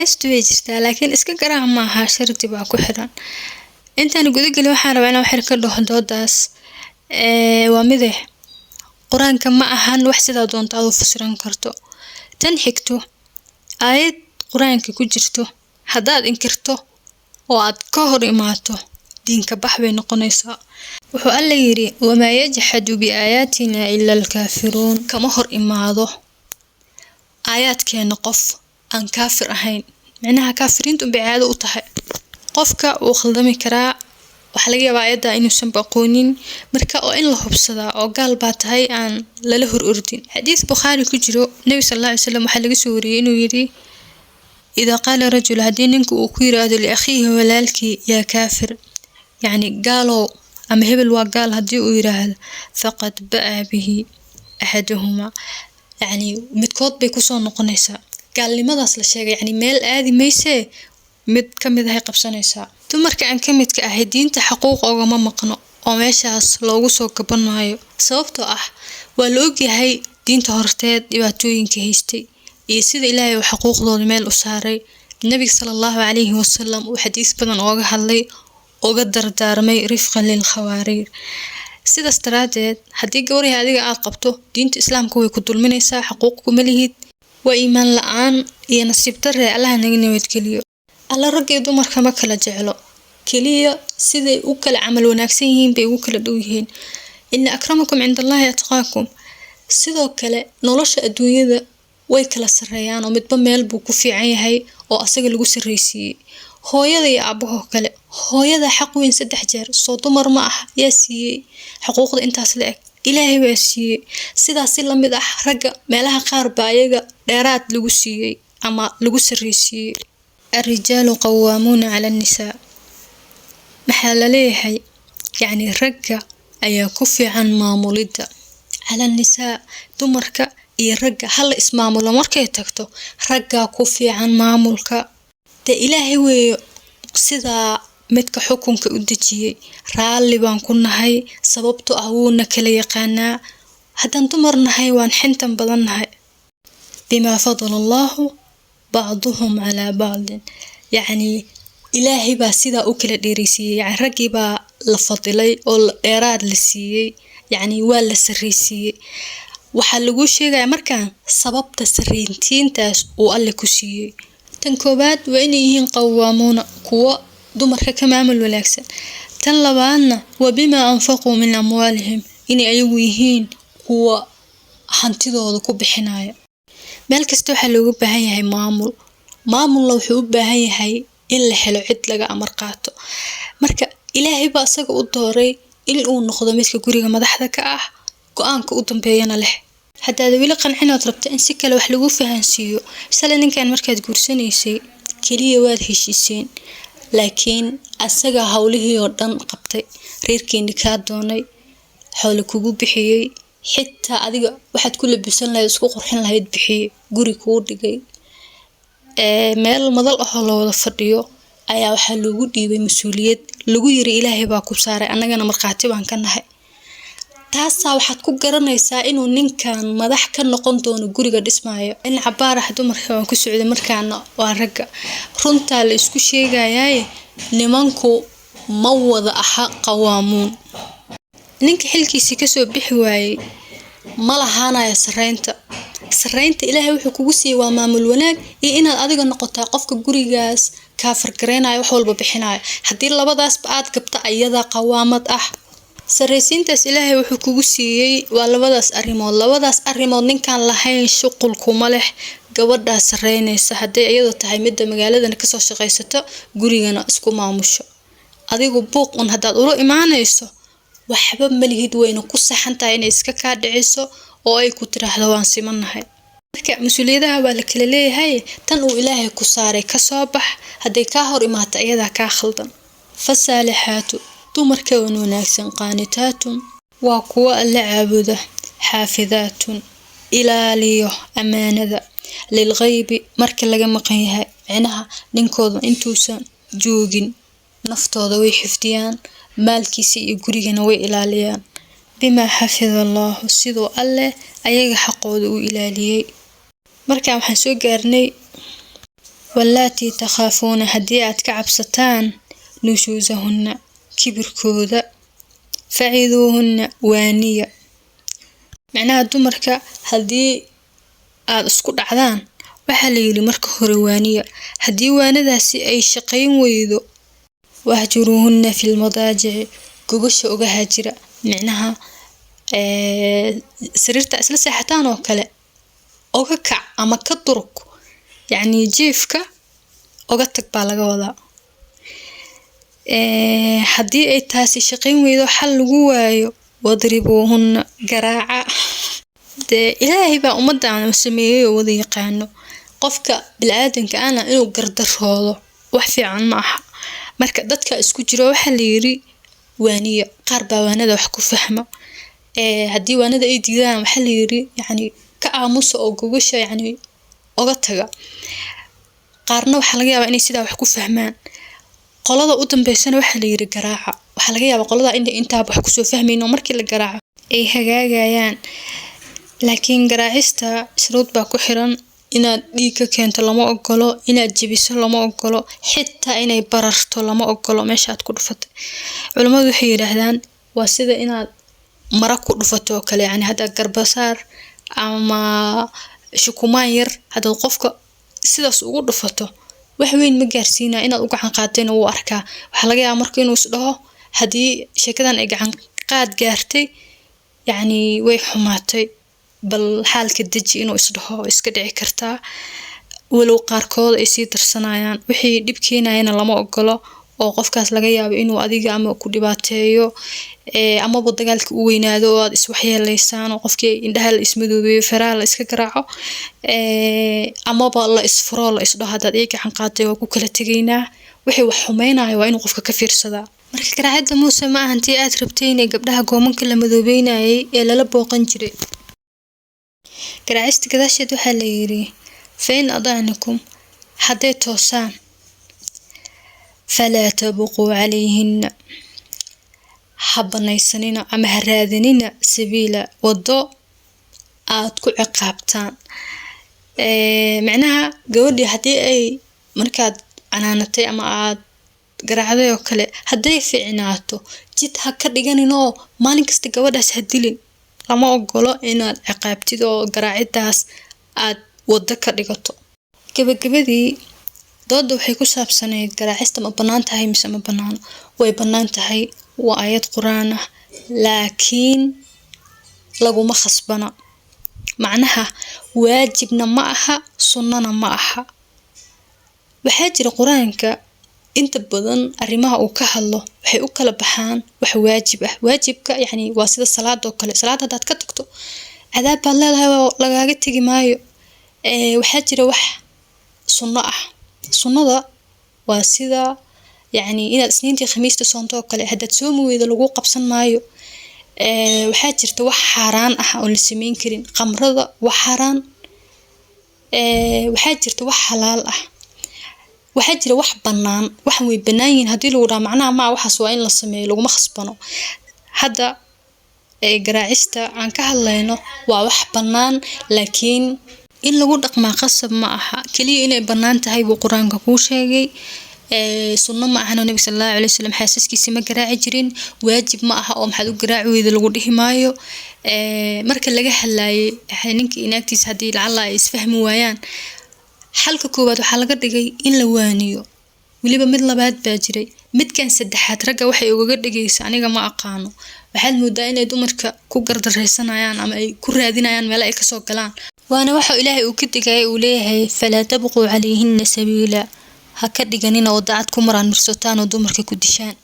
Heestu way jirtaa, laakiin iska garaac maaha, shardi baa ku xiran. Intaan gudagelin, waxaan rabaa inaan wax yar ka dhaho doodaas. Waa mide Qur-aanka ma ahan wax sidaa doonto aad u fasiran karto. Tan xigto, aayad Qur-aanka ku jirto haddaad inkirto oo aad ka hor imaato, diinka bax bay noqonaysaa. Wuxuu Alla yidhi: "وما يجحد بآياتنا إلا الكافرون." Kama hor imaado aayaadkeena qof aan kaafir ahayn. Micnaha, kaafiriintu unbay caado u tahay. Qofka wuu khaldami karaa, waxaa laga yaabaa aayadda inuusan aqoonin. Marka oo in la hubsadaa oo gaal baa tahay aan lala hor ordin. Xadiis Bukhaari ku jiro, Nebi صلى الله عليه وسلم waxaa laga soo wariyey inuu yidhi: "إذا قال رجل", haddii ninku uu ku yiraahdo, "لأخيه", walaalkii, "يا كافر", yacni gaalow ama hebel waa gaal haddii uu yiraahdo, "فقد باء به أحدهما", yacni midkood bay kusoo noqonaysaa gaalnimadaas la sheegay. Yacni meel aadi maysee, mid ka mid ahay qabsanaysaa. Dumarka aan ka midka ahay diinta xaquuq ogama maqno oo meeshaas loogu soo gaban maayo, sababtoo ah waa la ogyahay diinta horteed dhibaatooyinka haystay iyo sida Ilaahay uu xaquuqdooda meel u saaray. Nabiga صلى الله عليه وسلم uu xadiis badan ooga hadlay, uga dardaarmay رفقا بالقوارير. Sidaas daraadeed, haddii gabaryahay adiga aad qabto, diinta Islaamka way ku dulminaysaa, xaquuq kuma lihid. Waa iimaan la-aan iyo nasiib darre. Allaha naga nabadgeliyo. Alla ragga iyo dumarka ma kala jeclo, keliya siday u kala camal wanaagsan yihiin bay ugu kala dhow yihiin. إن أكرمكم عند الله أتقاكم. Sidoo kale nolosha adduunyada way kala sareeyaan oo midba meel buu ku fiican yahay oo asaga lagu sarreysiiyey. Hooyada iyo aabahoo kale, hooyada xaq weyn saddex jeer. Soo dumar ma ah? Yaa siiyey xuquuqda intaas la eg? Ilaahay baa siiyey. Sidaas si lamid ah ragga meelaha qaar baa ayaga dheeraad lagu siiyey ama lagu sarreysiiyey. الرجال قوامون على النساء maxaa laleeyahay? Yacni ragga ayaa ku fiican maamulidda. على النساء, dumarka iyo ragga hala ismaamulo markay tagto, raggaa ku fiican maamulka. Dee Ilaahay weeyo sidaa midka xukunka u dejiyey, raalli baan ku nahay, sababto ah wuuna kala yaqaanaa. Haddaan dumar nahay, waan xintan badan nahay. بما فضل الله بعضهم على بعض, yacni Ilaahay baa sidaa u kala dheeraysiiyey. Yani raggii baa la fadilay oo dheeraad la siiyey, yacni waa la sarreysiiyey. Waxaa laguu sheegaya markaan sababta sarreyntiintaas uu Alle ku siiyey. Tan koowaad waa inay yihiin قوامون, kuwo dumarka ka maamul wanaagsan. Tan labaadna waa بما أنفقوا من أموالهم, inay ayagu yihiin kuwa hantidooda ku bixinaya. Meel kasta waxaa looga baahan yahay maamul. Maamulna wuxuu u baahan yahay in la helo cid laga amar qaato. Marka Ilaahay baa isaga u dooray in uu noqdo midka guriga madaxda ka ah, go-aanka u dambeeyana leh. Haddaad weli qancinood rabta in si kale wax lagu fahansiiyo, shalay ninkan markaad guursanaysay keliya waad heshiiseen, laakiin asaga howlihii oo dhan qabtay, reerkeeni kaa doonay, xoolo kugu bixiyey, xitaa adiga waxaad ku labisan lahayd, isku qurxin lahayd bixiyey, guri kuu dhigay. Meel madal ahoo la wada fadhiyo ayaa waxaa loogu dhiibay mas-uuliyad, lagu yiri: "Ilaahay baa ku saaray, annagana markhaati baan ka nahay." Taasaa waxaad ku garanaysaa inuu ninkan madax ka noqon doono guriga dhismaayo. In cabaar ah dumarka waan ku socday, markaana waa ragga. Runtaa la isku sheegayaaye, nimanku ma wada aha qawaamuun. Ninka xilkiisii kasoo bixi waayey ma lahaanayo sareynta. Sareynta Ilaahay wuxuu kugu siiyey waa maamul wanaag iyo inaad adiga noqotaa qofka gurigaas kaafargareynayo, wax walba bixinayo. Haddii labadaasba aad gabto, ayadaa qawaamad ah. Sarreysiintaas Ilaahay wuxuu kugu siiyey waa labadaas arrimood. Labadaas arrimood ninkaan lahayn shuqul kuma leh gabadhaa sareynaysa, hadday iyadu tahay midda magaaladana kasoo shaqaysato, gurigana isku maamusho. Adigu buuq un haddaad ula imaanayso, waxba malihid, wayna ku saxan tahay inay iska kaa dhiciso oo ay ku tiraahdo waan simanahay. Marka mas-uuliyadaha waa la kala leeyahay. Tan uu Ilaahay ku saaray kasoo bax. Hadday kaa hor imaato, iyadaa kaa khaldan. فالصالحات, dumarka wan wanaagsan, قانتات, waa kuwo Alla caabuda, حافظات, ilaaliyo amaanada, للغيب, marka laga maqan yahay, micnaha ninkooda intuusan joogin, naftooda way xifdiyaan, maalkiisa iyo gurigana way ilaaliyaan. بما حفظ الله, siduu Alleh ayaga xaqooda u ilaaliyey. Markaan waxaan soo gaarnay Wallaatii takhaafuuna, haddii aad ka cabsataan, nushuusahunna, kibirkooda, faciduuhunna, waaniya. Macnaha dumarka haddii aad isku dhacdaan, waxaa la yidhi marka hore waaniya. Haddii waanadaasi ay shaqayn weydo, wahjuruuhunna fil madaajici, gogosha uga haajira. Micnaha sariirta isla seexataan oo kale oga kac ama ka durug, yacni jiifka oga tag baa laga wadaa. Haddii ay taasi shaqayn weydo, xal lagu waayo, wadribuuhunna, garaaca. Dee Ilaahay baa ummadan sameeyey oo wada yaqaano. Qofka biniaadanka ana inuu gardaroodo wax fiican ma aha. Marka dadka isku jiro waxaa la yiri waaniya. Qaar baa waanada wax ku fahma. Haddii waanada ay diidaan, waxaa la yiri yacni ka aamusa oo gogosha yacni oga taga. Qaarna waxaa laga yaabaa inay sidaa wax ku fahmaan. Qolada u dambeysana waxaa la yiri garaaca. Waxaa laga yaabaa qolada inay intaaba wax kusoo fahmayno markii la garaaco ay hagaagayaan. Laakiin garaacista shuruud baa ku xiran. Inaad dhiig ka keento lama ogolo, inaad jebiso lama ogolo, xitaa inay bararto lama ogolo meesha aad ku dhufatay. Culimmadu waxay yidhaahdaan waa sida inaad mara ku dhufato oo kale, yacni hadda garbasaar ama shukumaan yar haddaad qofka sidaas ugu dhufato, wax weyn ma gaarsiinaa, inaad u gacan qaadayna wuu arkaa. Waxaa laga yaabaa marka inuu is dhaho haddii sheekadan ay gacan qaad gaartay, yacni way xumaatay, bal xaalka deji inuu is dhaho iska dhici kartaa. Walow qaarkood ay sii darsanayaan, wixii dhib keenayana lama ogolo, oo qofkaas laga yaabo inuu adiga ama ku dhibaateeyo, amaba dagaalka u weynaado oo aad iswaxyeeleysaan oo qofkii indhaha la ismadoobeeyo, faraha la iska garaaco, amaba la isfuro, la isdhaho haddaad ii gacan qaaday waa ku kala tegaynaa. Wixii wax xumeynaya waa inuu qofka ka fiirsadaa. Marka garaacida muuse ma ahan tii aad rabtay inay gabdhaha goomanka la madoobeynayay ee lala booqan jiray. Garaacista gadaasheed waxaa la yiri fa in adacnakum, hadday toosaan, falaa tabquu calayhinna, ha banaysanina ama ha raadinina, sabiila, wado aad ku ciqaabtaan. Micnaha gabadhii haddii ay markaad canaanatay ama aad garaacday oo kale hadday fiicnaato, jid ha ka dhiganin oo maalin kasta gabadhaas ha dilin. Lama ogolo inaad ciqaabtid oo garaacidaas aad wado ka dhigato. Gabagabadii doodda waxay ku saabsanayd garaacista ma bannaan tahay mise ma bannaano. Way bannaan tahay, waa aayad Qur-aan ah, laakiin laguma khasbana. Macnaha waajibna ma aha, sunnana ma aha. Waxaa jira Qur-aanka inta badan arrimaha uu ka hadlo waxay u kala baxaan wax waajib ah. Waajibka yacni waa sida salaada oo kale. Salaad haddaad ka tagto cadaab baad leedahay oo lagaaga tegi maayo. Waxaa jira wax sunno ah. Sunnada waa sida yacni inaad Isniintii Khamiista soonto oo kale, haddaad soomi weydo lagu qabsan maayo. Waxaa jirta wax xaaraan ah oo la sameyn karin. Khamrada waa xaaraan. Waxaa jirta wax xalaal ah. Waxaa jira wax bannaan. Waxan way bannaan yihiin haddii lagu dhaho, macnaha maa waxaas waa in la sameeyo, laguma khasbano. Hadda garaacista aan ka hadlayno waa wax bannaan, laakiin in lagu dhaqmaa qasab ma aha. Kaliya inay bannaan tahay buu Qur-aanka kuu sheegay. Sunno ma ahano, Nabi sallallahu alayhi wasallam xaasaskiisa ma garaaci jirin. Waajib ma aha oo maxaad u garaaci weyda lagu dhihi maayo. Marka laga hadlayay ninkii inaagtiisa haddii lacalla ay isfahmi waayaan, xalka koowaad waxaa laga dhigay in la waaniyo. Weliba mid labaad baa jiray, midkan saddexaad ragga waxay ugaga dhigaysa aniga ma aqaano. Waxaad moodaa inay dumarka ku gardaraysanayaan ama ay ku raadinayaan meelo ay kasoo galaan, waana waxa Ilaahay uu ka digaya, uu leeyahay falaa tabquu calayhinna sabiila, ha ka dhiganina waddo aad ku maraan mirsataan oo dumarka ku dishaan.